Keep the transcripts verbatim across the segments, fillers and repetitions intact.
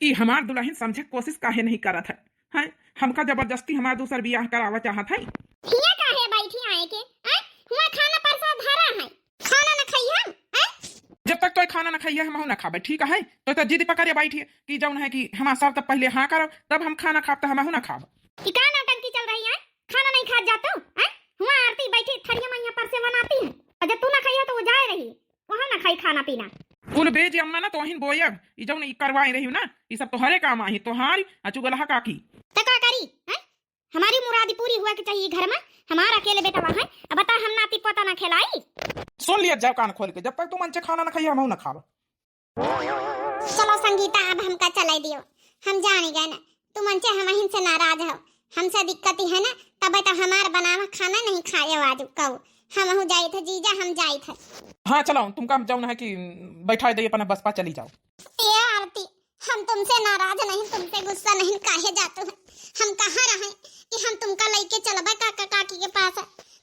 ई हमार दुलहिन समझे के कोसिस काहे नहीं करत है? हैं? हमका जबरदस्ती हमार दूसर बियाह करावा चाहत है? हियाँ काहे बैठी आए के? हैं? हुआँ खाना परसा धरा है, खाना न खइहन, हैं? जब तक तोय खाना न खइहे, हमहू न खाबे, ठीक है? तोय तो जिद पकड़े बैठी है कि जौन है कि हमार सर तब पहिले हाँ करब, तब हम खाना खाब, तो हमहू न खाब। ई का नौटंकी चल रही है? खाना नहीं खात जातू, हैं? हुआँ आरती बैठी थरिया में यहाँ परसे बनाती है, और जब तू न खइहे तो वो जाए रही, वहाँ न खाई खाना पीना। कुल बेज अम्मा ना तोहिन बोयब, ई जौन ई करवाए रही ना, ई सब तोहरे काम आही, तोहारी आ चुगलहा काकी। त का करी, हैं? हमारी मुरादी पूरी हुआ के चाहिए घर में, हमार अकेले बेटवा है, अब बता हम नाती पोता ना खेलाई। सुन लिया जाओ कान खोल के, जब तक तू मन से खाना न खाइए, हमहू न खाब। चलो संगीता, अब हमका चले दियो, हम जानी गए ना, तू मन से हमहिन से नाराज हो, हमसे दिक्कत ही है ना, तबे तो हमार बनावा खाना नहीं खाए आज कऊ, हमहू जाइत है जीजा, हम जाइत है। हाँ चलो, तुमका हम जौन है कि बैठा दे अपना बस पा चली जाओ। ए आरती, हम तुमसे नाराज नहीं, तुमसे गुस्सा नहीं, काहे जातू है? हम कहाँ रहे कि हम तुमका लइके चलबे काका काकी के पास?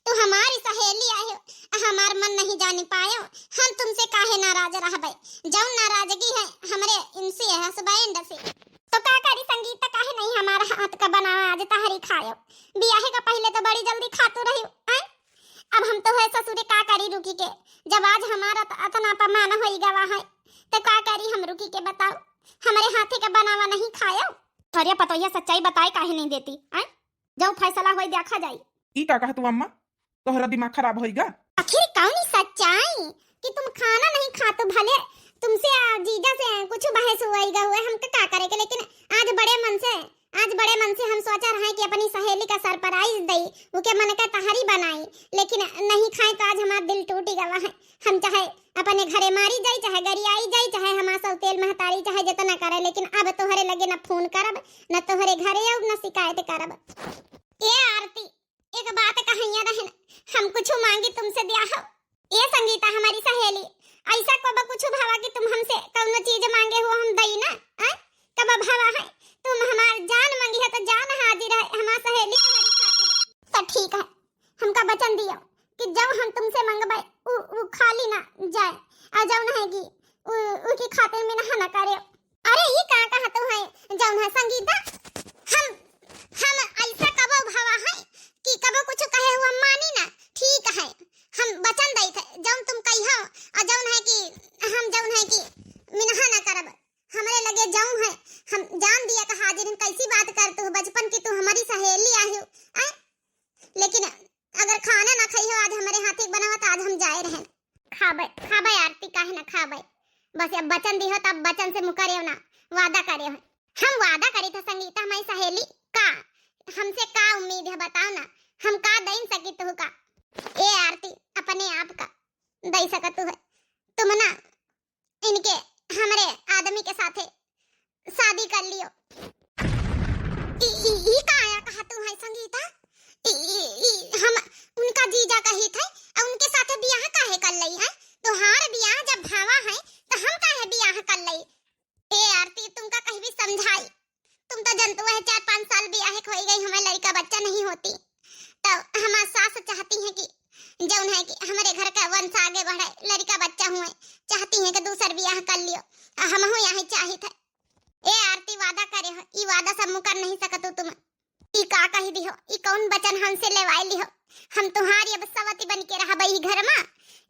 तू हमारी सहेली आयो, आ हमार मन नहीं जानी पायो, हम तुमसे काहे नाराज रहबे? जौन नाराजगी है हमरे इनसे है, husband से। तो का करी संगीता, काहे नहीं हमारा हाथ का बनावा आज तहरी खायो? बियाहे का पहिले तो बड़ी जल्दी खातू रही, आय? अब हम तो है ससुरे का करी रुकी के, जब आज हमारा त-, अतना अपमान होई गवा है, तो का करी हम रुकी के बताओ? हमरे हाथे के बनावा नहीं खायो। अरे पतोहिया, सच्चाई बताए काहे नहीं देती, आय? जब फैसला होई देखा जाई। ई का कहतू अम्मा, तोहरा दिमाग खराब होई गा? आखिर कौन सच्चाई कि तुम खाना नहीं खातू, भले तुमसे आ जीजा से कुछ बहस हुई गा हुए, हमका का करे के, लेकिन आज बड़े मन से, आज बड़े मन से हम सोचा रहे कि अपनी सहेली का surprise दई, उके मन का तहरी बनाई, लेकिन नहीं खाए तो आज हमार दिल टूटी गवा है। हम चाहे अपने घरे मारी जाई, चाहे गरियाई जाई, चाहे हमार सौतेल महतारी, चाहे जितना करे, लेकिन अब तोहरे लगे न फोन करब, न तोहरे घरे आउब, न शिकायत करब। ए आरती, एक बात कहिया रहन, हम कुछ मांगी तुमसे दिया हो। ए संगीता, हमारी सहेली, ऐसा कब कुछ भावा कि तुम हमसे कौनो चीज मांगे हो, हम दई ना, हैं? कब भावा है? तुम हमार जान मांगी है तो जान हाजिर है, हमार सहेली तुम्हारी खातिर। तो ठीक है, हमका वचन दियो कि जब हम तुमसे मंगबे, उ, उ खाली ना जाए, और जौन है कि उ, उकी खातिर में ना, ना करे। अरे, ई का कहत है, जौन है संगीता? हम, हम ऐसा कबो भावा है कि कबो कुछ कहे हुआ मानी ना। ठीक है, हम वचन दई थे, जौन तुम कहियो, और जौन है कि हम जौन है कि मिनहा ना करब। हमरे लगे जौन है, हम जान दिया का हाजिर हम कैसी बात करत हो, बचपन की तू हमारी सहेली आही हो, आय? लेकिन अगर खाना ना खाई हो आज हमरे हाथे के बनावा, तो आज हम जाए रहे। खाबे, खाबे आरती, काहे ना खाबे? बस अब वचन दिहो, तब वचन से मुकरे हो ना, वादा करे हो। हम वादा करी था संगीता, हमारी सहेली का, हमसे का उम्मीद है बताओ ना, हम का दई सकी तू का? ए आरती, अपने आप का दई सकत तू है, तुम ना इनके हमरे आदमी के साथे शादी कर लियो। ई, ई, ई का आया कहा तू है संगीता? ई, ई, ई, हम उनका जीजा कही थे, और उनके साथे बियाह काहे कर लई है? तोहार बियाह जब भावा है, तो हम काहे बियाह कर लई? ए आरती, तुमका कहीं भी समझाई, तुम तो जनतु है, चार पाँच साल बियाहे के होई गई, हमें लड़का बच्चा नहीं होती, तो हमार सास चाहती है कि जौन है कि हमरे घर का वंश आगे बढ़े, लड़का बच्चा हुए, चाहती है कि दूसर बियाह कर लियो, आ हमहू यही चाहित है। ए आरती, वादा करे हो, ई वादा सब मुकर नहीं सकत हो तुम। ई का कही दिहो, ई कौन वचन हमसे लेवाए लिहो? हम तुम्हारी अब सवती बन के रहबे ई घर मा?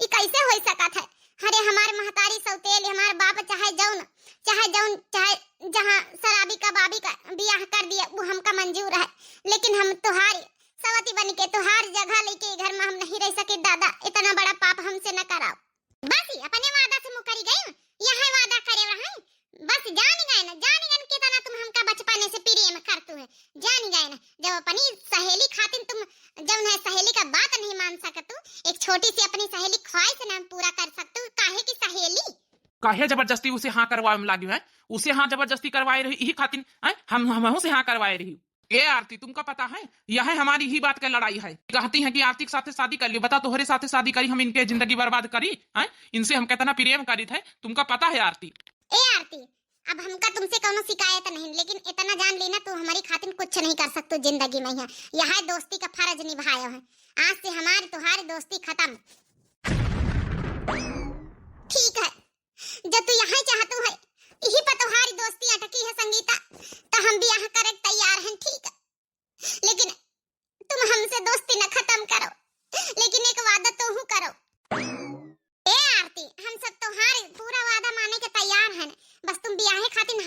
ई कैसे होई सकत है? अरे हमार महतारी सौतेल, हमार बाप चाहे जौन, चाहे जौन, चाहे जहाँ शराबी का बाबी का बियाह कर दिया, वो हमका मंजूर है, लेकिन हम तुम्हारी सवती बन के तुम्हार जगह लेके ई घर मा हम नहीं रह सके दादा, इतना बड़ा पाप हमसे न कराओ। बस ही अपने वादा से मुकरी गई, यह वादा करे रहे। बस जान गए ना, जान गए ना कितना तुम हमका बचपने से प्रेम करतू है, जान गए ना। जब अपनी सहेली खातिर तुम जौन है सहेली का बात नहीं मान सकतू, एक छोटी सी अपनी सहेली ख्वाहिश ना पूरा कर सकतू, काहे की सहेली? काहे जबरदस्ती उसे हाँ करवावे में लागी है? उसे हाँ जबरदस्ती करवाए रही, यही खातिर, हैं? हम, हमहू से हाँ करवाए रही। ए आरती, तुमका पता है, यह हमारी ही बात का लड़ाई है। कहती हैं कि आरती के साथे शादी कर लियो। बता, तोहरे साथे शादी करी, हम इनके जिंदगी बर्बाद करी, हैं? इनसे हम कितना प्रेम करी थे, तुमका पता है आरती? ए आरती, अब हमका तुमसे कौनो शिकायत नहीं, लेकिन इतना जान लेना, तू हमारी खातिर कुछ नहीं कर सकतू जिंदगी में। यहाँ, यहाँ दोस्ती का फर्ज निभायो है। आज से हमारी तुम्हारी दोस्ती खत्म। ठीक है, जब तू यहाँ चाहतू है, यही पर तुम्हारी दोस्ती अटकी है।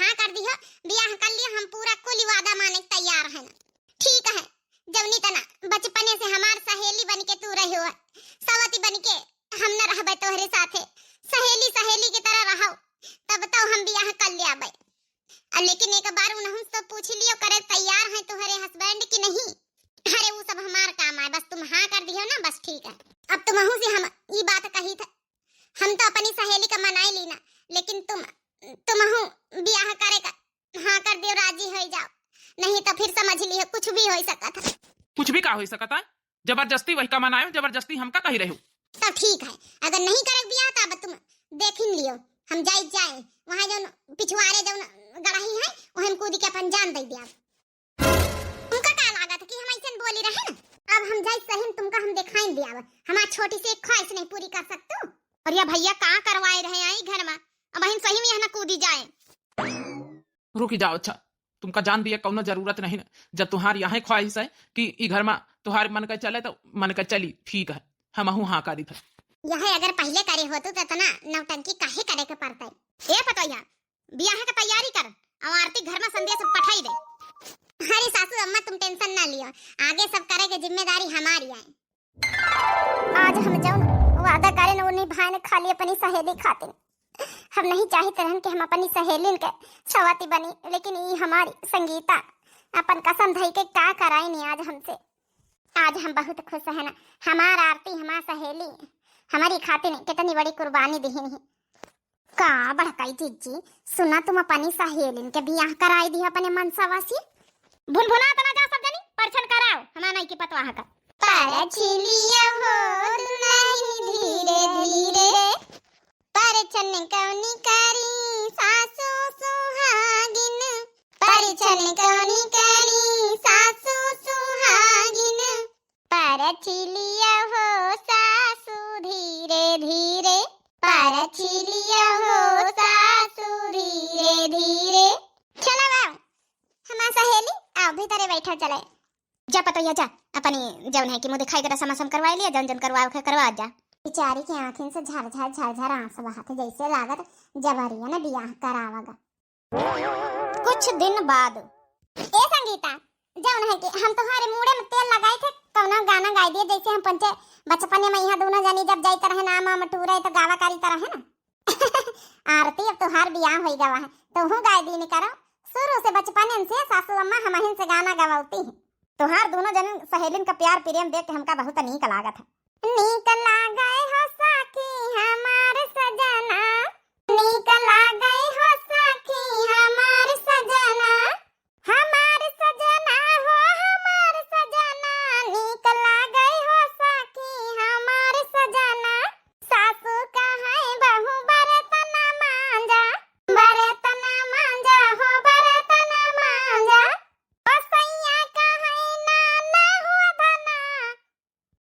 हाँ कर दिहो, बियाह कर लियो, हम पूरा कुल वादा माने के तैयार है ना। ठीक है, जौनी तना बचपने से हमार सहेली बन के तू रहो है, सवती बन के हम न रहबे तोहरे साथे, सहेली सहेली की तरह रहो, तब तो हम बियाह कर लेबे। अब लेकिन एक बार उनहु से तो पूछ लियो, करे तैयार है तोहरे husband कि नहीं? अरे वो सब हमार काम आए, बस तुम हाँ कर दियो ना, बस ठीक है। अब तुमहु से हम ई बात कही था, हम तो अपनी सहेली का मनाई ली ना, लेकिन तुम, तुमहु बियाह करे का हाँ कर दियो, राजी हो जाओ, नहीं तो फिर समझ लियो कुछ भी हो सकत है। कुछ भी का हो सकत है? जबरदस्ती वही का मनायो, जबरदस्ती हमका कही रहो। तो ठीक है, अगर नहीं करे बियाह तो अब तुम देख ही लियो, हम जाई जाए वहाँ जौन पिछवारे जौन गड़ही है वहीं कूद के अपन जान दे दिया। तुमका का लागत है कि हम ऐसे बोली रहे ना? अब हम जाई सही में तुमका हम दिखाई दिया, हमार छोटी सी एक ख्वाहिश नहीं पूरी कर सकतू? और या भैया का करवाए रहे आई घर में, अब हम सही में यहाँ ना कूदी जाए। रुकी जाओ, अच्छा, तुमका जान दिए कौनो जरूरत नहीं न। जब तुहार यह ख्वाहिश है कि ई घर मा तुहार मन का चले तो मन का चली, ठीक है, हमहू हाँ करी था। यह अगर पहले करे होतू तो इतना नौटंकी काहे करे के पड़ता है? ए पतोहिया, बियाह के तैयारी कर, और आरती घर मा संदेश पठाई दे। अरे सासू अम्मा, तुम tension ना लियो, आगे सब करे के जिम्मेदारी हमारी है। आज हम जौन वादा करेन, वो निभाएन खाली अपनी सहेली खातिर। हम नहीं चाहत रहन कि हम अपनी सहेलिन के सवती बनी, लेकिन ई हमारी संगीता अपन कसम धई के का कराइनी आज हमसे। आज हम बहुत खुश है ना, हमार आरती, हमार सहेली हमारी खातिर कितनी बड़ी कुर्बानी दिहिन ही। का बड़काई जिज्जी, सुना तुम अपनी सहेलिन के बियाह कराई दिया अपने मनसावा से। भुनभुना तना जा सब जनी, परछन कराओ हमार नई की पतवाह का। परछिलिया हो दुलही धीरे धीरे, परछन कौनी करी सासु सुहागिन, परछन कौनी करी सासु सुहागिन। परछिलिया हो सासु धीरे धीरे, परछिलिया हो सासु धीरे धीरे। चलो आओ, हमार सहेली, आओ भीतरे बैठो, चले। जा पतोहिया जा, अपनी जौन है कि मुँह दिखाई के रसम असम करवा लिया, जौन जौन करवाओ के करवा जा। बेचारी के आँखिन से झरझर झरझर आँसू बहत, जैसे लागत जबरिया ने बियाह करावगा। कुछ दिन बाद। ए संगीता, जौन है कि हम तुम्हारे मूड़े में तेल लगाए थे, कौनो गाना गाए दिए, जैसे हम पंचे बचपने में यहाँ दोनों जनी जब जाइत रहे ना, आम आम टूरे तो गावा करीत रहे ना। आरती, अब तुहार बियाह होई गवा है, तोहू गाए दीन करो। शुरू से बचपने से सासू अम्मा हमहिन से गाना गवावती है। तुहार दोनों जन सहेलिन का प्यार प्रेम देख के हमका बहुत नीक लागत है। नीक लागे हो सखी हमार सजना, नीक लागे हो सखी हमार सजना, हमार सजना हो हमार सजना, नीक लागे हो सखी हमार सजना। सासू कहे बहू बर्तन मांजा, बर्तन मांजा हो बर्तन मांजा। ओ सैया कहे ना ना हो धना,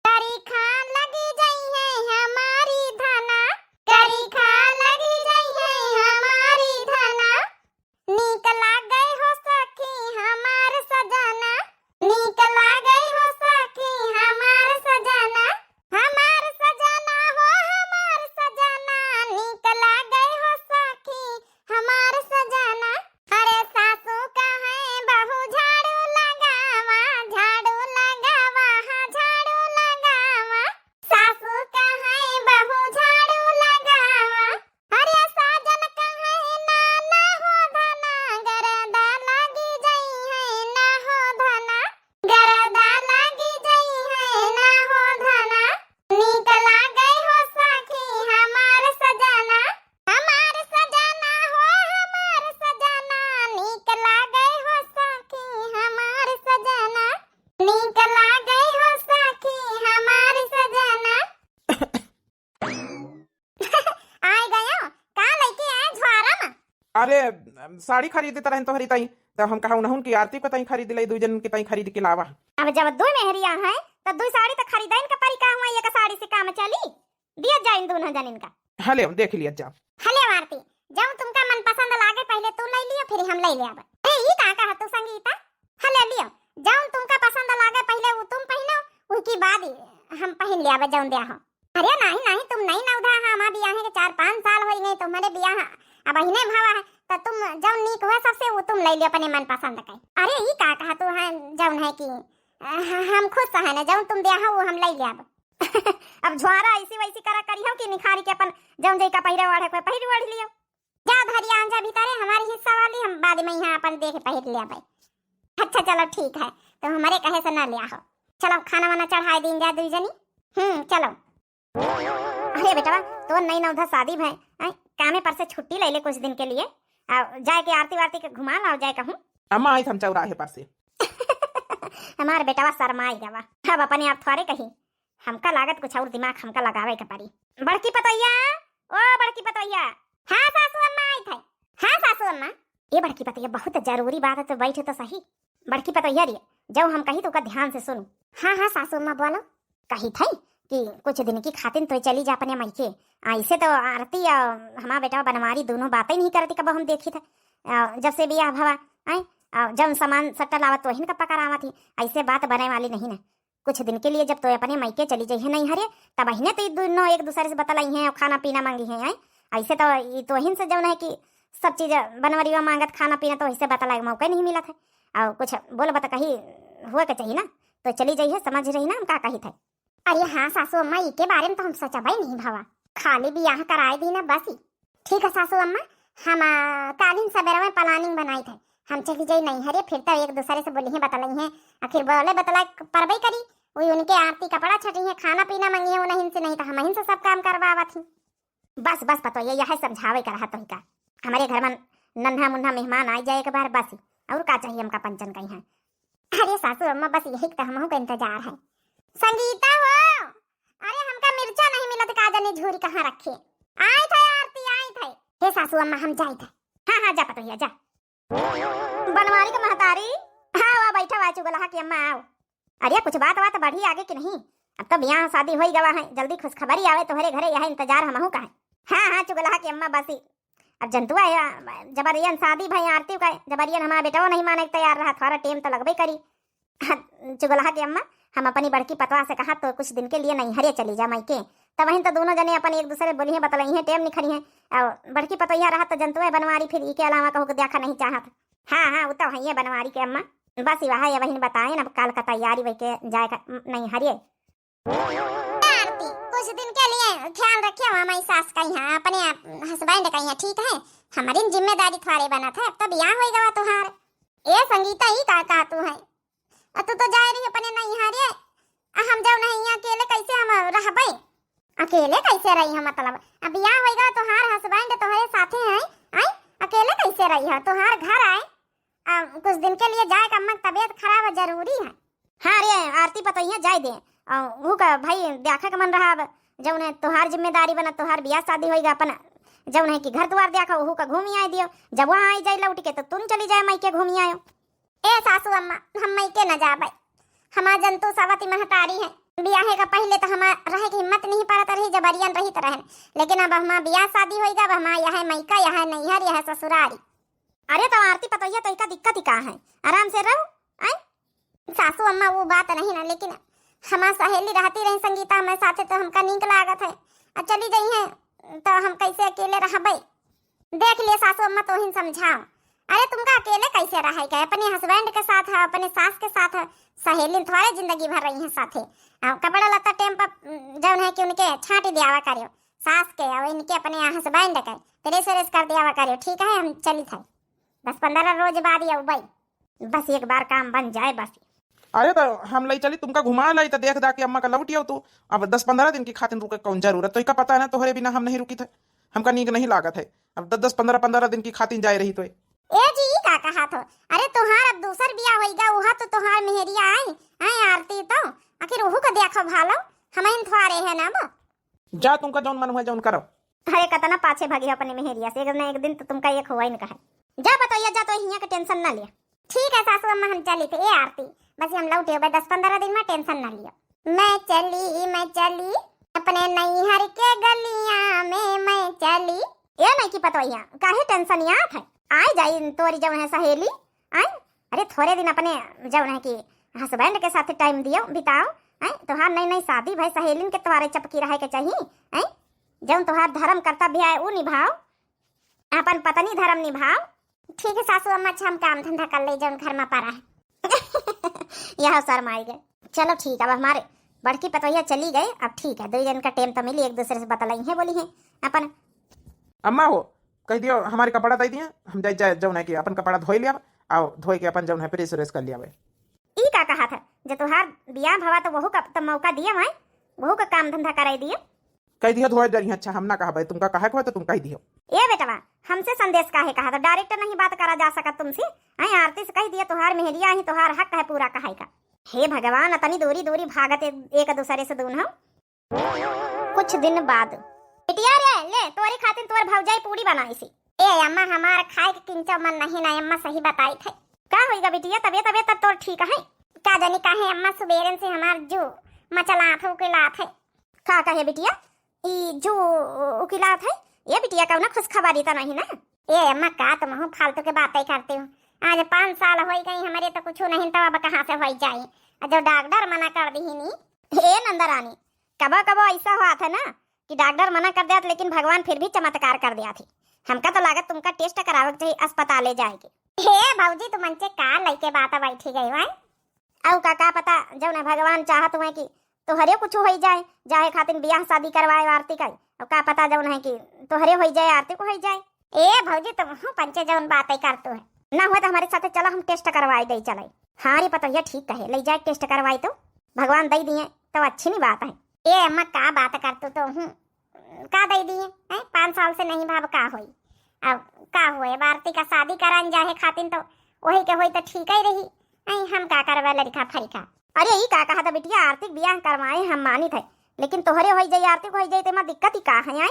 करी खा लगी जइहे हमारी धना, करी खा लगी जइहे हमारी धना। नीक लागे हो सखी हमार सजना, नीक लागे हो सखी हमार सजना, हमार सजना हो हमार सजना, नीक लागे हो सखी हमार सजना। अरे सासू कहे बहू झाड़ू लगावा, झाड़ू लगावा, हाँ झाड़ू लगावा। सासू कहे बहू झाड़ू लगावा। अरे साजन कहे ना ना हो धना, गरदा लागी जइहे ना हो धना, गरदा लागी जइहे ना हो धना। नीक लागे हो सखी हमार सजना, हमार सजना हो हमार सजना, नीक लागे हो सखी हमार सजना, नीक लागे हो सखी हमार सजना। आए गयो, का लेके आए झोरा में? अरे, साड़ी खरीदत रहन तोहरी ताई, तो हम कहा उनहुन की आरती को ताई खरीद ले, दुई जन के ताई खरीद के लावा। अब जब दुई मेहरिया हैं, तो दुई साड़ी तो खरीदन का परी, का हुआ एक साड़ी से काम चली? दिया जाइन दोनों जनिन का। हले, देख लिया जाओ। हले आरती, जौन तुमका मन पसंद लागे पहले तू ले लियो, फिर हम ले लेब। अरे, ई का कहा तू संगीता? हले लियो, जौन तुमका पसंद लागे पहले वो तुम पहनो, उसके बाद ही हम पहन लेब जौन दिया हो। अरे नाही, नाही, तुम नहीं नौधा, हमार बियाहे के चार पाँच साल होई गए, तुम्हारे बियाह अब अहिने भावा है, त तुम जौन नीक हुआ सबसे, वो तुम लइ लियो अपने मन पसंद के। अरे, ई का कहा तू है, जौन है कि, अ, ह-, हम खुश है ना, जौन तुम द्याहा, वो हम लइ लेब। अब झुआरा ऐसी वैसी करा करिहो कि निखारी के अपन जौन जइका पहिरे ओढ़े कोई पहिर ओढ़ लियो। जा धरिया जा भीतरे, हमारी हिस्सा वाली हम बाद में यहाँ अपन देख पहिर लेबै। अच्छा, चलो ठीक है, तो हमरे कहे से ना ल्याहो। चलो, खाना वाना चढ़ाए दीन जा दुई जनी। हम्म, चलो। अरे बेटवा, तो नई नवधा शादी भय, आय, कामे पर से छुट्टी लइ ले कुछ दिन के लिए, आ जाए के आरती वारती के घुमा लाओ जाए कहूँ। अम्मा, आई हम चौराहे पर से। हमार बेटवा शर्माई गवा, अब अपने आप थोड़े कही। हमका लागत कुछ और दिमाग हमका लगावे के पड़ी। बड़की पतोहिया, ओ बड़की पतोहिया। हाँ सासू अम्मा, आई थे। हाँ सासू अम्मा। ए बड़की पतोहिया, बहुत जरूरी बात है, तो बैठ तो सही। बड़की पतोहिया रे, जब हम कही तो ओका ध्यान से सुन। हाँ, हाँ, सासू अम्मा, बोलो। कही थे कि कुछ दिन की खातिन तो चली जा अपने मइके। ऐसे तो आरती और हमार बेटा बनवारी दोनों बातें नहीं करती, कब हम देखी थे। आ, जब से बियाह भवा, आय, आ, जब सामान सट्टा लावत तो हिन का पकड़ आवत ही, ऐसे बात बने वाली नहीं ना। कुछ दिन के लिए जब तो अपने मइके चली जइहे नैहरे, तब अहिने तो ई दोनों एक दूसरे से बतलाई हैं और खाना पीना मांगी हैं, आय। ऐसे तो ई तो हिन से जौन है कि सब चीज बनवरिया मांगत, खाना पीना तो ऐसे बतलाए मौका नहीं मिलत है। और कुछ बोल बता कही हुए के चाहिए ना, तो चली जाइए, समझ रही ना हम का कही थे। अरे हाँ सासू अम्मा, ई के बारे में तो हम सोचबे नहीं भवा, खाली बियाह कराए दी ना बस ही। ठीक है सासू अम्मा, हम आ, कालिन सवेरा में प्लानिंग बनाई थे, हम चली जाई नैहरे, फिर तो एक दूसरे से बोली हैं बतलाई हैं, आखिर बोले बतला परबे करी, वही उनके आरती कपड़ा छटी है, खाना पीना मंगी है उन्हीं से, नहीं तो हम से सब काम करवावत ही। बस, बस पतोहिया, यह समझावे का रहा तोहिका। हमरे घर में नन्हा मुन्हा मेहमान आ जाए एक बार बस, और का चाहिए हमका पंचन कहीं है। अरे सासू अम्मा, बस यही तो हमहू का इंतजार है। संगीता हो, अरे हमका मिर्चा नहीं मिलत, का जाने झूरी कहाँ रखे। आई थे आरती, आई थे। हे सासू अम्मा, हम जाई थे। हाँ, हाँ, जा पतोहिया, जा। बनवारी के महतारी, हाँ, आओ, बैठा हुआ चुगलहा की अम्मा, आओ। अरे, कुछ बात, बात बढ़ी आगे कि नहीं? अब तो बियाह शादी होई गवा है, जल्दी खुशखबरी आवे तोहरे घरे, यह इंतजार हमहू का है। हाँ, हाँ, चुगलहा की अम्मा, बसी। अब जनतुआ है, जबरियन शादी भई आरती का, जबरियन हमारा बेटवा नहीं माने के तैयार रहा, थोड़ा टेम तो लगबे करी। चुगलहा की अम्मा, हम अपनी बड़की पतवा से कहा तो कुछ दिन के लिए नैहरे चली जा मायके, तब वहीं तो दोनों जने अपन एक दूसरे बोली हैं, बतलाई हैं, टेम निखरी हैं। और बड़की पतोहिया रहा तो जनतुआ बनवारी फिर ई के अलावा कहू के देखा नहीं चाहत। हाँ, हाँ, वो तो है ये बनवारी के अम्मा। बस वह ये वहीं बताए ना, काल का तैयारी वही के जाए का, नहीं हरिये। आरती, कुछ दिन के लिए ख्याल रखियो हमारी सास का यहाँ, अपने हस्बैंड का यहाँ, ठीक है? हमारी जिम्मेदारी थोड़े बनत है, अब तो बियाह होई गवा तुहार। ए संगीता, ई का, का तू है? आ तू तो जाए रही अपने नैहरे, आ हम जाऊ नहीं यहाँ अकेले, कैसे हम रहबे? अकेले कैसे रही हम, मतलब? अब बियाह होई गवा, तुहार हस्बैंड तोहरे साथे हैं, आई? अकेले कैसे रही हो? तुहार घर आए, आ, कुछ दिन के लिए जाए का, अम्मा की तबीयत खराब है, जरूरी है। हाँ रे आरती, पतोहिया जाए दे। आ, ऊ का भाई देखा के मन रहा, अब जौन है तोहार जिम्मेदारी बना, तोहार बियाह शादी होई गा, अपन जौन है कि घर द्वार देखा, ओहू का घूमी आए दियो। जब वहाँ आई जाए लौट के तो तुम चली जाए मायके घूमी आयो। ए सासू अम्मा, हम मायके न जाबे, हमार जनतू सवती महतारी है। बियाहे का पहले तो हमार रहे की हिम्मत नहीं पड़त रही, जबरियन रहित रहन, लेकिन अब हमार बियाह शादी होई गा, अब हमार यह मायका, यह नैहर, यह ससुरारी। अरे तो आरती पतोहिया, तो इका दिक्कत ही का है, आराम से रहो। आय सासू अम्मा, वो बात नहीं ना, लेकिन हमार सहेली रहती रही संगीता हमारे साथे, तो हमका नीक लागत है। अब चली जाई है तो हम कैसे अकेले रहबे? देख लिए सासू अम्मा, तोहिन समझाओ। अरे तुमका अकेले कैसे रहे के? अपने हस्बैंड के साथ है, अपने सास के साथ है, सहेली थोड़े जिंदगी भर रही है साथे। आ, कपड़ा लत्ता टेम पर, उम, जौन है कि उनके छांटी दियावा करियो, सास के और इनके अपने हस्बैंड के प्रेस व्रेस कर दियावा करियो, ठीक है? हम चली थे, दस पन्द्रह रोज बाद ही अउबे। बस एक बार काम बन जाए बस। अरे तो हम लई चली, तुमका घुमा लाई, तो देख दा के अम्मा का लौट आओ तू। अब दस पन्द्रह दिन की खातिर रुके कौन जरूरत, तो इका पता है ना, तोहरे बिना हम नहीं रुकी थे, हमका नीक नहीं लागत है। अब दस दस पन्द्रह पन्द्रह दिन की खातिर जाए रही तो। ए जी, ई का कहा थो? अरे तोहार अब दूसर बियाह होई गा, उहा तो तोहार मेहरिया आई, आई आरती तो, आखिर उहू का देखो भालो, हम इन थोड़े है ना वो। जा, तुमका जौन मन हुआ जौन करो। अरे कतना पाछे भागी अपने मेहरिया से, एक न एक दिन तो तुमका एक हुआ ही न कहे। जा पतोहिया, जा, तो हियाँ के टेंशन ना लिया। ठीक है सासू अम्मा, हम चली थे। ए आरती, बस हम लौटे होबे दस पन्द्रह दिन में, टेंशन ना लियो। मैं चली, मैं चली, अपने नैहर के गलियां में मैं चली। ए नहीं की पतोहिया, काहे टेंशन याद है? आए जाई तोरी जौन है सहेली, आए। अरे थोड़े दिन अपने जौन है कि हस्बैंड के साथ टाइम दियो, बिताओ, आए। तोहार नई नई शादी भाई, सहेलिन के तोहारे चपकी रहे के चाहिए, आए। जौन तोहार धर्म कर्तव्य है वो निभाओ। अपन पत्नी धर्म निभाओ। ठीक है सासू अम्मा, अच्छा हम काम धंधा कर ले जौन घर में पड़ा है। यह शर्माई गए। चलो ठीक, अब हमारे बड़की पतोहिया चली गए, अब ठीक है, दो जन का टेम तो मिली, एक दूसरे से बतलाई है, बोली है अपन। अम्मा हो, कह दियो हमारे कपड़ा दे दिए, हम जाए, जाए जौन है कि अपन कपड़ा धोई लिया, आओ धोई के अपन जौन है प्रेस व्रेस कर लिया। ई का कहा था, जे तोहार बियाह भवा तो वहू का तो मौका दिए भाई, वहू का काम धंधा कराई दिए। कह दियो धोए डरिया, अच्छा हम ना कहबे, तुमका कहे को है तो तुम कह दियो। ए बेटवा, हमसे संदेश काहे कहा था, डायरेक्ट नहीं बात करा जा सकत तुमसे? हैं, आरती से कह दिए, तोहार मेहरिया ही तोहार हक है पूरा कहे का। हे भगवान, अतनी दूरी दूरी भागत एक, एक दूसरे से दून हो। कुछ दिन बाद। बिटिया रे, ले, तोरी खातिर तोर भौजाई पूड़ी बनाई सी। ए अम्मा, हमार खाए के किंचो मन नहीं ना अम्मा, सही बताई थे। का होइगा बिटिया, तबियत, तबियत तब तोर ठीक है? का जानी काहे अम्मा, सुबेरन से हमार जू मचलात है, उकिलात है। का कहे बिटिया, ई जू उकिलात है? ए बिटिया, कौना खुशखबरी तो नहीं ना? ए अम्मा, का तुम हूँ फालतू के बातें करती हो? आज पाँच साल हो गई हमारे तो कुछ नहीं, तो अब कहाँ से हो जाए? और जो डॉक्टर मना कर दी ही नी। ए नंदरानी, कबो कबो ऐसा हुआ था ना कि डॉक्टर मना कर दिया था, लेकिन भगवान फिर भी चमत्कार कर दिया थी। हमका तो लागत तुमका टेस्ट करावे के चाहिए अस्पताले जाए के। हे भौजी, तुम मंचे का लइके बात बैठी गई भाई? अउ का, का पता जौन है भगवान चाहत हुए कि तोहरे कुछ हो जाए, जाहे खातिर बियाह शादी करवाए आरती का। अब का पता जौन है कि तोहरे हो जाए, आरती को हो जाए। ए भौजी, तुम हूँ पंचे जौन बातें करतू है। ना हुआ तो हमारे साथे चला, हम टेस्ट करवाए दे चले। हाँ रे पतोहिया, ठीक कहे, ले जाए टेस्ट करवाए तो भगवान दे दिए तो अच्छी नहीं बात है। ए अम्मा, का बात करतू तो हूँ, का दे दिए हैं? पाँच साल से नहीं भाव का होई, अब का हुए, अब आरती का शादी करान जाहे खातिर तो वही के होई तो ठीक ही रही। हैं, हम का करबे लड़का फरिका। अरे ई का कहा था बिटिया, आरती के बियाह करवाए हम मानित है, लेकिन तोहरे होई जाई, आरती को होई जाई, तेमा दिक्कत ही का है? आए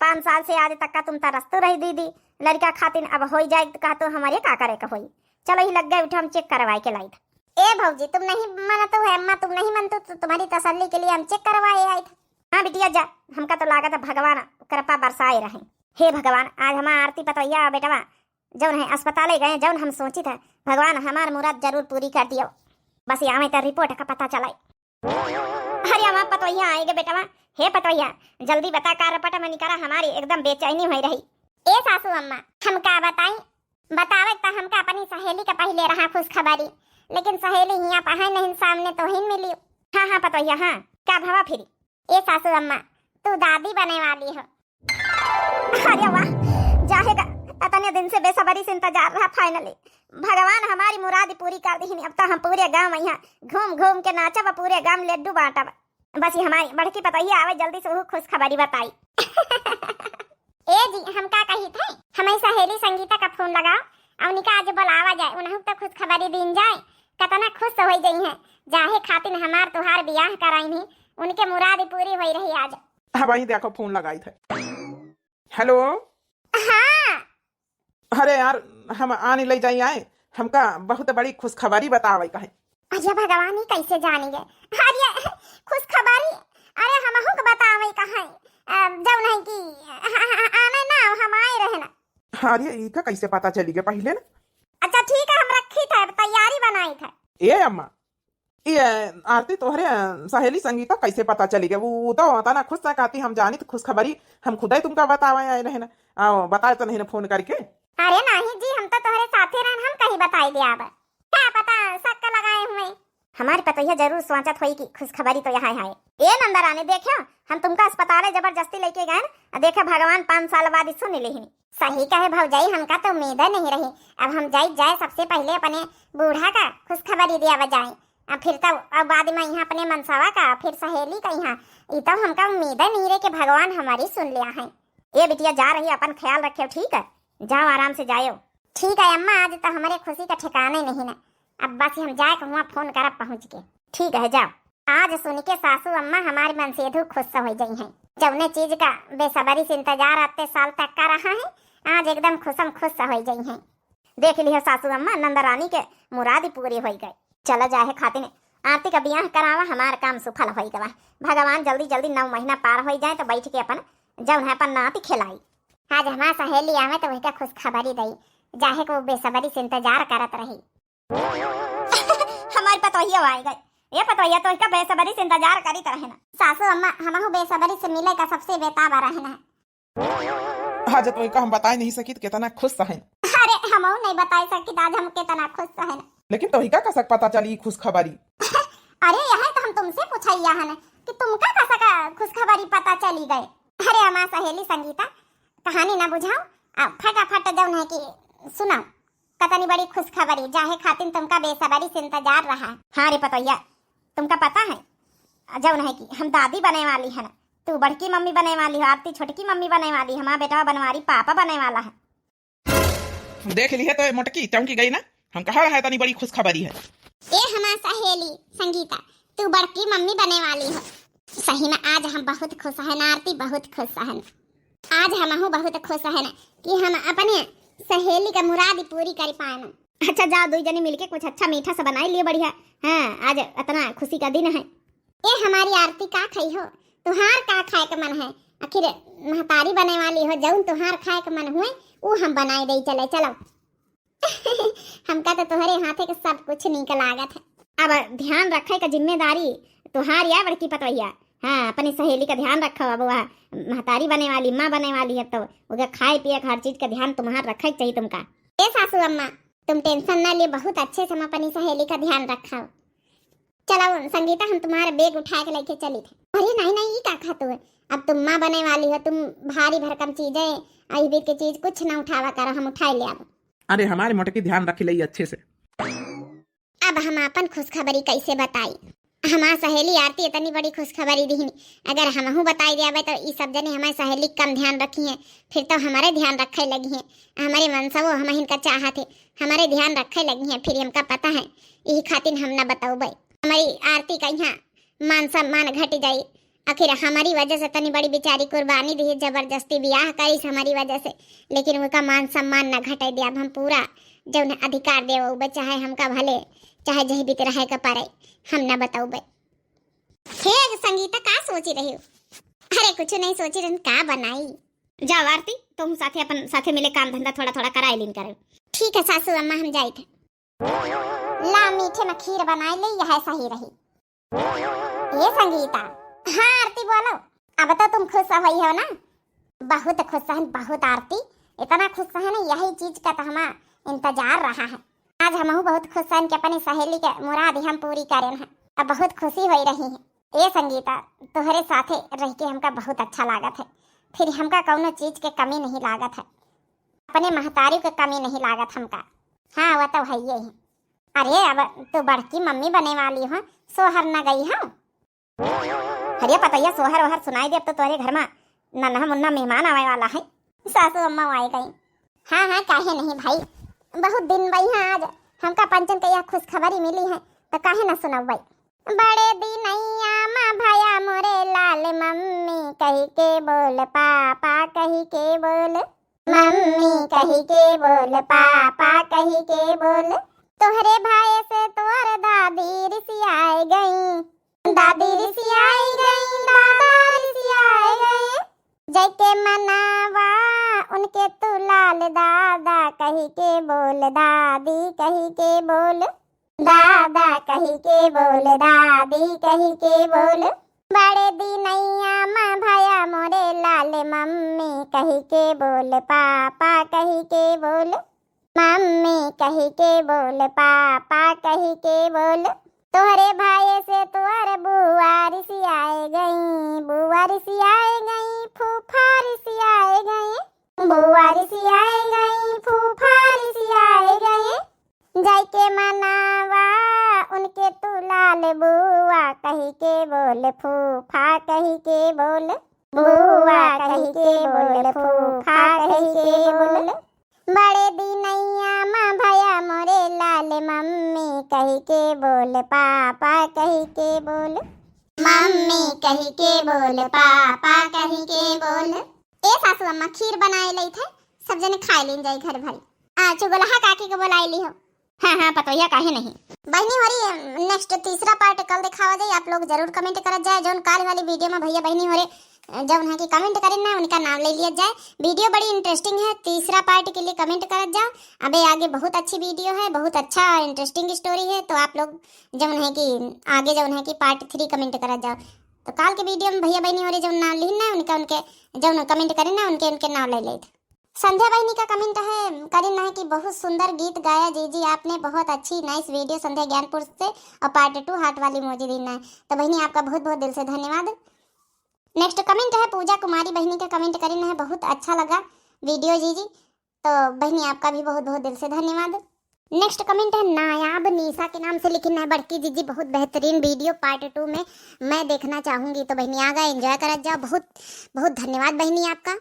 पाँच साल से आज तक का तुम तरसतू रही दीदी, लड़का खातिर अब होई जाए तो कहा तो हमारे का करे का होई। चलो ही लग गए, उठो हम चेक करवाए के लाई था। ए भौजी, तुम नहीं मानत हो अम्मा, तुम नहीं मानत हो तो तुम्हारी तसल्ली के लिए हम चेक करवाए आए थे। हाँ बिटिया जा, हमका तो लागत है भगवान कृपा बरसाए रहे। हे भगवान, आज हमार आरती पतोहिया बेटवा जौन है अस्पताले गए, जौन हम सोचित है भगवान हमार मुराद जरूर पूरी कर दियो। बस यहाँ में तो रिपोर्ट का पता चलाए। अरे हमार पतोहिया आए गे बेटवा। हे पतोहिया, जल्दी बता का रिपोर्ट में निकला, हमारी एकदम बेचैनी हुई रही। ए सासू अम्मा, हम का बताई, बतावे त हमका अपनी सहेली का पहिले रहा खुशखबरी, लेकिन सहेली हियाँ पहाई नहीं, सामने तो ही मिली। हाँ हाँ पतोहिया, हाँ का भवा फिरी? ए सासू अम्मा, तू दादी बने वाली हो। अरे वाह, जाहेगा, इतने दिन से बेसब्री से इंतजार रहा, फाइनली भगवान हमारी मुराद पूरी कर दी। अब तो हम पूरे गांव में यहाँ घूम घूम के नाचब, पूरे गांव में लड्डू बांटब। बस ये हमारी बड़की पतोहिया आवे, जल्दी से वो खुशखबरी बताई। ए जी, हम का कही थे, हमारी सहेली संगीता का फोन लगाओ, और उनका आज बुलावा जाए, उन्हें तो खुशखबरी दीन जाए, कितना खुश हो गई हैं, जाहे खातिर हमार तुहार बियाह कराइन ही, उनके मुराद पूरी हुई रही आज। हाँ भाई, देखो फोन लगाई थे। हेलो। हाँ। अरे यार, हम आने ले जाई आए, हमका बहुत बड़ी खुशखबरी बतावे का है। अरे भगवान, ई कैसे जानी गए? अरे खुशखबरी, अरे हमहू के बतावे का है, अ, जौन है कि आने ना, हम आए रहे ना। अरे ई का कैसे पता चली गए पहले ना? अच्छा ठीक है, हम रखी थे, अब तैयारी बनाई थे। ए अम्मा, ये आरती तोहरे, अ, सहेली संगीता कैसे पता चली गए? वो, वो तो होता ना खुश था, कहती हम जानी तो खुशखबरी हम खुदे तुमका बतावे आए रहे ना, आओ बताए तो नहीं ना फोन करके। अरे नहीं जी, हम तो तोहरे साथे रहन, हम कहीं बताई दे आवे। का पता शक लगाए हुए। हमारी पतोहिया जरूर सोचत होई कि खुशखबरी तो यहाँ है। ए नंदरानी, देखो हम तुमका अस्पताले जबरदस्ती लेके गए न, देखे भगवान पाँच साल बाद ही सुन लेहिन। सही कहे भौजाई, हमका तो उम्मीद नहीं रही। अब हम जाई जाए सबसे पहले अपने बूढ़ा का खुशखबरी दिया बजाए, अब फिर तो अब बाद में यहाँ अपने मनसवा का, फिर सहेली का यहाँ, ई तो हमका उम्मीद नहीं रहे कि भगवान हमारी सुन लिया है। ए बिटिया जा रही, अपन ख्याल रखे, ठीक है, जाओ आराम से जायो। ठीक है अम्मा, आज तो हमारे खुशी का ठिकाने नहीं ना, अब बस हम जाए के हुआ फोन करब पहुँच के। ठीक है जाओ। आज सुन के सासू अम्मा हमारी मनसेधू खुश हो गई हैं। जौने चीज का बेसब्री से इंतजार अत्ते साल तक का रहा है, आज एकदम खुशम खुश हो गई हैं। देख लिहो सासू अम्मा, नंदरानी के मुराद पूरी होई गई। चला जाहे खातिन आरती का बियाह करावा, हमार काम सुफल होई गवा। भगवान जल्दी जल्दी नौ महीना पार होई जाए तो बैठ के अपन जौन है अपन नाती खिलाई। आज हमार सहेली आवे तो वही का खुशखबरी दई, जाहे को बेसब्री से इंतजार करत रही। हमारी पतोहिया आई गई। ये पतोहिया तो इसका बेसब्री से इंतजार करी तो रहे ना। सासू अम्मा, हमहू बेसब्री से मिले का सबसे बेताब रहे ना। आज तोहिका हम बताए नहीं सकित केतना खुश हन। अरे, हमहू नहीं बताए सकित आज हम केतना खुश हन। लेकिन तोहिका कसक पता चली खुशखबरी? अरे, यह तो हम तुमसे पूछैया हन कि तुमका कसक खुशखबरी पता चली गए। अरे, हमार सहेली संगीता, कहानी ना बुझाओ, आ फटाफट जौन है कि सुनाओ। कतनी बड़ी खुशखबरी, जाहे खातिन तुमका बेसब्री से इंतजार रहा। हाँ रे पतोहिया, तुमका पता है, जौन है कि हम दादी बने वाली है ना, तू बड़की मम्मी बने वाली हो, आरती छोटकी मम्मी बने वाली, हमार बेटवा बनवारी पापा बने वाला है। देख लिहे तो मोटकी चौंकी गई ना, हम कहा रहा है तनी बड़ी खुशखबरी है। ए हमार सहेली संगीता, तू बड़की मम्मी बने वाली हो। सही में आज हम बहुत खुश हैं आरती, बहुत खुश हैं। आज हमहू बहुत खुश हन कि हम अपने सहेली का मुराद पूरी कर पाएन। अच्छा जाओ, दुई जनी मिलके कुछ अच्छा मीठा सा बनाई लियो बढ़िया। हाँ, आज इतना खुशी का दिन है। ए हमारी आरती, का खाई हो? तुहार का खाए के मन है? आखिर महतारी बने वाली हो, जौन तुहार खाए के मन हुए, ऊ हम बनाए दे चले। चलो। हमका तो तोहरे हाथे के सब कुछ नीक लागत है। अब ध्यान रखे का जिम्मेदारी तोहार या बड़की पतोहिया। हाँ, अपनी सहेली का ध्यान रखो। अब वह महतारी बने वाली, माँ बने वाली है, तो ओके खाए पिए का हर चीज का ध्यान तुम्हार रखे के चाहिए तुमका। ए सासू अम्मा, तुम tension ना लिए, बहुत अच्छे से हम अपनी सहेली का ध्यान रखा। चलो संगीता, हम तुम्हारा bag उठा के लेके चली थे। अरे नहीं नहीं, ये का खातू है? अब तुम माँ बने वाली हो, तुम भारी भरकम चीजें, अही बीत के चीज कुछ ना उठावा करो, हम उठाए ले अब। अरे हमारे मोटकी, ध्यान रख ले अच्छे से। अब हम आपन खुशखबरी कैसे बताई? हमार सहेली आरती इतनी बड़ी खुशखबरी दिहनी, अगर हमहू बताई देबे तो ई सब जने हमारे सहेली कम ध्यान रखी हैं, फिर तो हमारे ध्यान रखे लगी हैं, हमारे मनसवो हम हिनका चाहत है, हमारे ध्यान रखे लगी हैं, फिर हमका पता है, यही खातिर हम ना बतौबे। हमारी आरती का यहाँ मान सम्मान घट जाई। आखिर हमारी वजह से तनी बड़ी बेचारी कुर्बानी दी, जबरदस्ती बियाह करीस हमारी वजह से, लेकिन उनका मान सम्मान न घटे दे। अब हम पूरा जौन अधिकार देवउबे, चाहे हमका भले, चाहे जही बीत रहे के पड़े, हम न बतउबे। हे संगीता, का सोची रही हो? अरे कुछ नहीं सोची रहन, का बनाई। जाओ आरती, तुम साथे अपन साथे मिले काम धंधा थोड़ा थोड़ा कराए लीन करे। ठीक है सासू अम्मा, हम जाइत है। ला मीठे में खीर बनाए ले, यह सही रही। ए संगीता। हाँ आरती बोलो। अब तो तुम खुश होई हो ना? बहुत खुश हन, बहुत आरती, इतना खुश हन, यही चीज का तो हमार इंतजार रहा है। आज हमहू बहुत खुश हन कि अपनी सहेली के मुराद हम पूरी करेन है। अब बहुत खुशी होई रही है। ए संगीता, तोहरे साथे रह के हमका बहुत अच्छा लागत है, फिर हमका कौनो चीज के कमी नहीं लागत है, अपने महतारी के कमी नहीं लागत हमका। हाँ, वह तो है ही। अरे, अब तू बड़की मम्मी बने वाली हो, सोहर न गई हो? अरे पतैया, सोहर ओहर सुनाई दे, अब तो तोहरे घर में नन्हा मुन्ना मेहमान आवे वाला है। सासू अम्मा आए गई। हाँ हाँ, काहे नहीं भाई, बहुत दिन भई है, आज हमका पंचन के यह खुशखबरी मिली है, तो काहे ना सुनब भाई। बड़े दिनैया मा भया मोरे लाल, मम्मी कही के बोल, पापा कही के बोल। मम्मी कही के बोल, पापा कही के बोल। तोहरे भाई से तोर दादी रिसियाए गई, दादी रिसियाए गई, दादा रिसियाए गई। जैके मनावा उनके तू लाल, दादा कही के बोल, दादी कही के बोल। दादा कही के बोल, दादी कही के बोल। बड़े दिनैया मा भया मोरे लाल, मम्मी कही के बोल, पापा कही के बोल। मम्मी कही के बोल, पापा कही के बोल। तोहरे भाई से तोहर बुआ रिसियाए गई, बुआ रिसियाए गई, फूफा रिसियाए गई। बुआ रिसियाए गई, फूफा रिसियाए गई। जाइके मनावा उनके तू लाल, बुआ कही के बोल, फूफा कही के बोल। बुआ कही के बोल, फूफा कही के बोल। बड़े दिनैया मा भया मोरे लाल, मम्मी कही के बोल, पापा कही के बोल। मम्मी कही के बोल, पापा कही के बोल। ए सासू अम्मा, खीर बनाए लई थे, सब जने खाए लीन जाई घर भरी। आ चुगलहा काकी के बोलाई ली हो। हाँ हाँ पतोहिया, काहे नहीं। बहिनी होरी, next तीसरा part कल दिखावा जाई, आप लोग जरूर comment करत जाए। जौन काल वाली video में भैया बहिनी होरे जौन है कि comment करें ना, उनका नाम ले लिया जाए। Video बड़ी interesting है, तीसरा part के लिए comment करत जाओ। अबे आगे बहुत अच्छी video है, बहुत अच्छा interesting story है, तो आप लोग जौन है कि आगे जौन है कि part three comment करत जाओ। तो काल के video में भैया बहिनी होरे जौन नाम लिहिन ना उनका, उनके जौन comment करें ना उनके, उनके नाम ले लेत। संध्या बहिनी का comment है, करिन है कि बहुत सुंदर गीत गाया जीजी आपने, बहुत अच्छी nice video संध्या ज्ञानपुर से, और part two heart वाली emoji दीन है। तो बहिनी आपका बहुत बहुत दिल से धन्यवाद। Next comment है पूजा कुमारी बहिनी का, comment करिन है, बहुत अच्छा लगा video जीजी। तो बहिनी आपका भी बहुत बहुत दिल से धन्यवाद। Next comment है नायाब निशा के नाम से, लिखिन है बड़की जीजी बहुत बेहतरीन video part two में मैं देखना चाहूँगी। तो बहिनी आगा enjoy करत जाओ, बहुत बहुत धन्यवाद बहिनी आपका।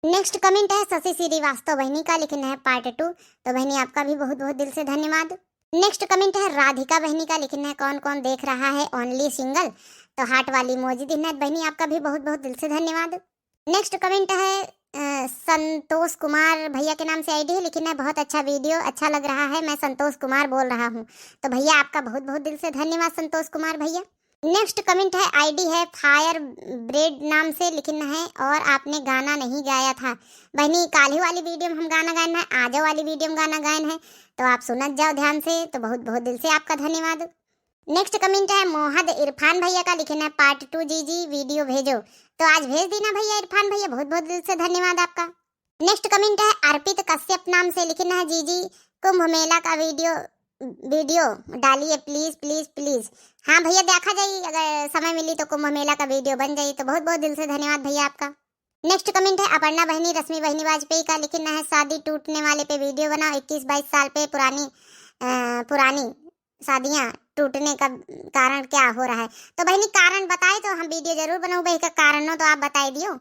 Next comment है शशि श्रीवास्तव बहिनी का, लिखिन है part two। तो बहिनी आपका भी बहुत बहुत दिल से धन्यवाद। Next comment है राधिका बहिनी का, लिखिन है कौन कौन देख रहा है only single, तो heart वाली emoji दीन है। बहिनी आपका भी बहुत बहुत दिल से धन्यवाद। Next comment है अ, संतोष कुमार भैया के नाम से ID है, लिखिन है बहुत अच्छा video, अच्छा लग रहा है, मैं संतोष कुमार बोल रहा हूँ। तो भैया आपका बहुत बहुत दिल से धन्यवाद संतोष कुमार भैया। Next comment है, ID है fire bread नाम से, लिखिन है और आपने गाना नहीं गाया था। बहिनी काल्हि वाली video में हम गाना गायन है, आजो वाली video में गाना गायन है, तो आप सुनत जाओ ध्यान से। तो बहुत बहुत दिल से आपका धन्यवाद। Next comment है मोहद इरफान भैया का, लिखिन है part two जीजी video भेजो। तो आज भेज दीना भैया इरफान भैया, बहुत बहुत दिल से धन्यवाद आपका। Next comment है अर्पित कश्यप नाम से, लिखिन है जीजी कुंभ मेला का video, video डालिए please please please। हाँ भैया देखा जाई, अगर समय मिली तो कुंभ मेला का video बन जाई। तो बहुत बहुत दिल से धन्यवाद भैया आपका। Next comment है अपर्णा बहिनी रश्मि बहिनी वाजपेयी का, लिखिन है शादी टूटने वाले पे video बनाओ, इक्कीस बाईस साल पे पुरानी अ, पुरानी शादियाँ टूटने का कारण क्या हो रहा है। तो बहिनी कारण बताए तो हम video जरूर बनाऊ, बहिनी का कारणों तो आप बताए दियो।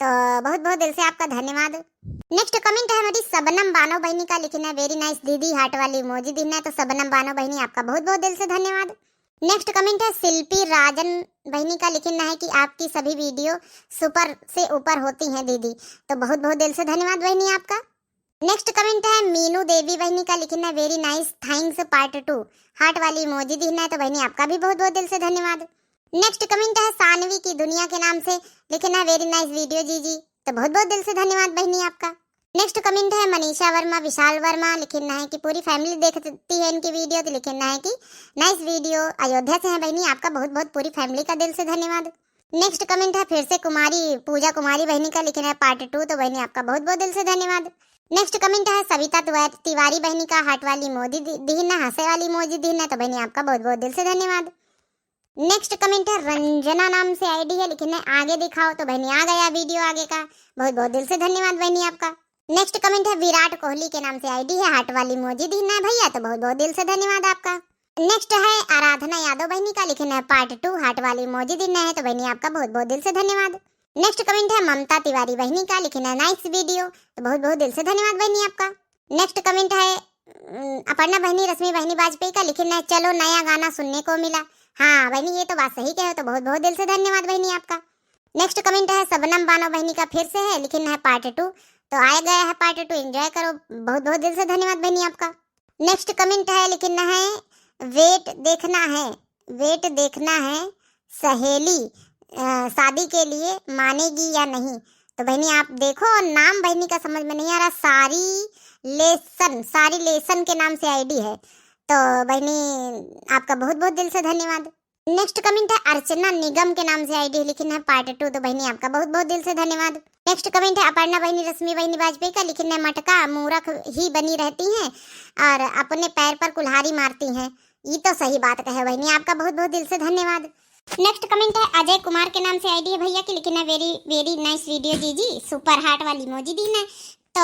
तो बहुत बहुत दिल से आपका धन्यवाद। Next comment है हमारी शबनम बानो बहिनी का, लिखिन है very nice दीदी heart वाली emoji दीन है। तो शबनम बानो बहिनी आपका बहुत बहुत दिल से धन्यवाद। Next comment है शिल्पी राजन बहिनी का, लिखिन है कि आपकी सभी video super से ऊपर होती हैं दीदी। तो बहुत बहुत दिल से धन्यवाद बहिनी आपका। Next comment है मीनू देवी बहिनी का, लिखिन है very nice thanks part two, heart वाली emoji दीन है। तो बहिनी आपका भी बहुत बहुत दिल से धन्यवाद। Next comment है सानवी की दुनिया के नाम से, लिखिन है very nice video जीजी। तो बहुत बहुत दिल से धन्यवाद बहिनी आपका। Next comment है मनीषा वर्मा, विशाल वर्मा, लिखिन है कि पूरी family देखती है इनकी video। तो लिखिन है कि nice video, अयोध्या से है बहिनी, आपका बहुत बहुत पूरी family का दिल से धन्यवाद। Next comment है फिर से कुमारी, पूजा कुमारी बहिनी का, लिखिन है part two। तो बहिनी आपका बहुत बहुत दिल से धन्यवाद। Next comment है सविता तिवा-, तिवारी बहिनी का, heart वाली emoji दी-, दीन है, हंसे वाली emoji दीन है। तो बहिनी आपका बहुत बहुत दिल से धन्यवाद। Next comment है रंजना नाम से ID है, लिखिन है आगे दिखाओ। तो बहिनी आ गया video आगे का, बहुत बहुत दिल से धन्यवाद बहिनी आपका। Next comment है विराट कोहली के नाम से ID है, heart वाली emoji दीन है भैया। तो बहुत बहुत दिल से धन्यवाद आपका। Next है आराधना यादव बहिनी का, लिखिन है part two, heart वाली emoji दीन है। तो बहिनी आपका बहुत बहुत दिल से धन्यवाद। Next comment है ममता तिवारी बहिनी का, लिखिन है nice video। तो बहुत बहुत दिल से धन्यवाद बहिनी आपका। Next comment है अम, अपर्णा बहिनी रश्मि बहिनी वाजपेयी का, लिखिन है चलो नया गाना सुनने को मिला। हाँ बहिनी ये तो बात सही कहे हो। तो बहुत बहुत दिल से धन्यवाद बहिनी आपका। Next comment है शबनम बानो बहिनी का, फिर से है, लिखिन है part two। तो आए गया है part two, enjoy करो। बहुत बहुत दिल से धन्यवाद बहिनी आपका। Next comment है, लिखिन है wait देखना है, wait देखना है सहेली, अ, शादी के लिए मानेगी या नहीं। तो बहिनी आप देखो, नाम बहिनी का समझ में नहीं आ रहा, सारी लेसन, सारी लेसन के नाम से ID है। तो बहिनी आपका बहुत बहुत दिल से धन्यवाद। Next comment है अर्चना निगम के नाम से ID, लिखिन है part two। तो बहिनी आपका बहुत बहुत दिल से धन्यवाद। Next comment है अपर्णा बहिनी रश्मि बहिनी वाजपेयी का, लिखिन है मटका मूरख ही बनी रहती हैं और अपने पैर पर कुल्हाड़ी मारती हैं। ये तो सही बात कहे बहिनी, आपका बहुत बहुत दिल से धन्यवाद। Next comment है अजय कुमार के नाम से ID है भैया की, लिखिन है very very nice video जीजी, super heart वाली emoji दीन है। तो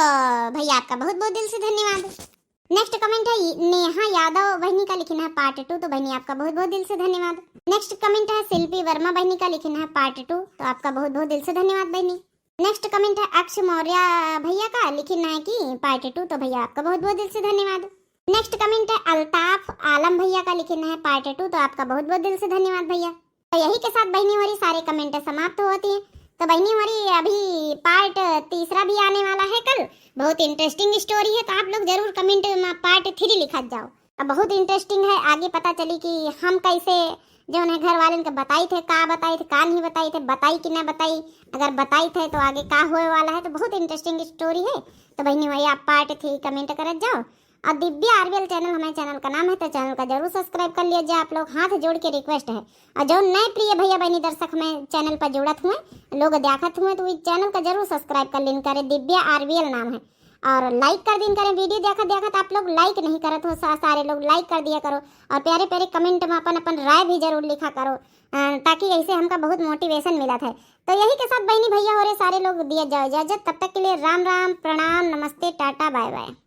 भैया आपका बहुत बहुत दिल से धन्यवाद। Next comment है नेहा यादव बहिनी का, लिखिन है part two। तो बहिनी आपका बहुत बहुत दिल से धन्यवाद। Next comment है शिल्पी वर्मा बहिनी का, लिखिन है part two। तो आपका बहुत बहुत दिल से धन्यवाद बहिनी। Next comment है अक्ष मौर्य भैया का, लिखिन है कि part two। तो भैया आपका बहुत बहुत दिल से धन्यवाद। Next comment है अल्ताफ आलम भैया का, लिखिन है part two। तो आपका बहुत बहुत दिल से धन्यवाद भैया। तो यही के साथ बहिनी हमारी सारे comment समाप्त होती हैं। तो बहिनी हमारी अभी part तीसरा भी आने वाला है कल, बहुत interesting story है। तो आप लोग जरूर comment में part three लिखत जाओ। अब बहुत interesting है, आगे पता चली कि हम कैसे जौन है घर वालन के बताई थे, का बताई थे, का नहीं बताई थे, बताई कि ना बताई, अगर बताई थे तो आगे का होए वाला है। तो बहुत interesting story है। तो बहिनी वही आप part three comment करत जाओ। और दिव्या आरवीएल चैनल हमारे चैनल का नाम है, तो चैनल का जरूर सब्सक्राइब कर लिया जाए आप लोग, हाथ जोड़ के रिक्वेस्ट है। और जो नए प्रिय भैया बहनी दर्शक हमारे चैनल पर जुड़त हुए, लोग देखत हुए, तो इस चैनल का जरूर सब्सक्राइब कर लीन करे, दिव्या आरवीएल नाम है। और लाइक कर दीन करें, वीडियो देखत देखत आप लोग लाइक नहीं करत हो, सा-, सारे लोग लाइक कर दिया करो। और प्यारे प्यारे कमेंट में अपन अपन राय भी जरूर लिखा करो, अ, ताकि ऐसे हमका बहुत मोटिवेशन मिलत है। तो यही के साथ बहनी भैया हो रे सारे लोग दिया जाओ इजाजत, तब तक के लिए राम राम, प्रणाम, नमस्ते, टाटा, बाय बाय।